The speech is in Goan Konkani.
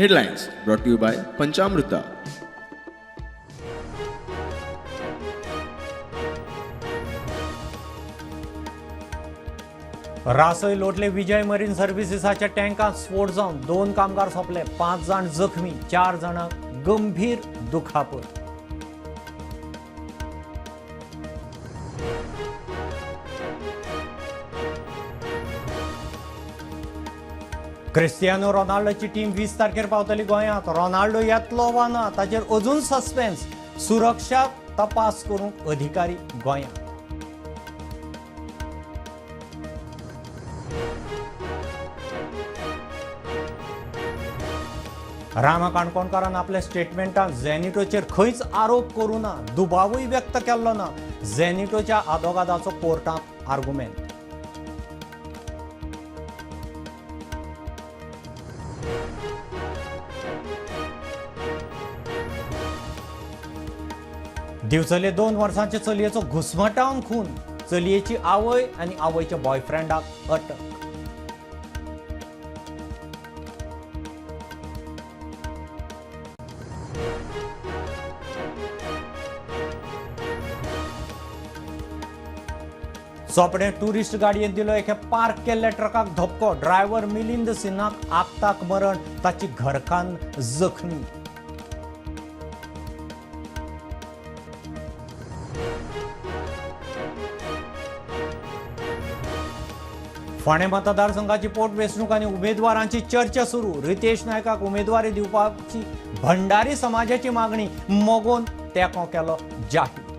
Headlines brought to you by Panchamruta. रासय लोटले विजय मरीन सर्व्हिसेसाच्या टँकात स्फोट जावन 2 कामगार सोंपले, 5 जाण जखमी, 4 जाणांक गंभीर दुखापत. क्रिस्तियानो रोनाल्डोची टीम 20 तारखेर पावतली गोंयांत. रोनाल्डो येतलो वा ना ताचेर अजून सस्पेन्स. सुरक्षा तपास करूंक अधिकारी गोंयांत. रामा काणकोणकारान आपल्या स्टेटमेंटात झेनिटोचेर खंयच आरोप करूं ना, दुबावूय व्यक्त केल्लो ना. झेनिटोच्या आदोगादाचो कोर्टांत आर्गुमेंट. दिवचले 2 वर्सांचे चलयेचो घुस्मटावन खून. चलयेची आवय आनी आवयच्या बॉयफ्रेंडाक अटक. चोपडें टुरिस्ट गाडयेन दिलो एके पार्क केल्ल्या ट्रकाक धपको. ड्रायव्हर मिलिंद सिन्हाक आपताक मरण, ताची घरकान्न जखमी. फोंडें मतदारसंघाची पोटवेंचणूक आनी उमेदवारांची चर्चा सुरू. रितेश नायकाक उमेदवारी दिवपाची भंडारी समाजाची मागणी. मगोन तेंको केलो जाहीर.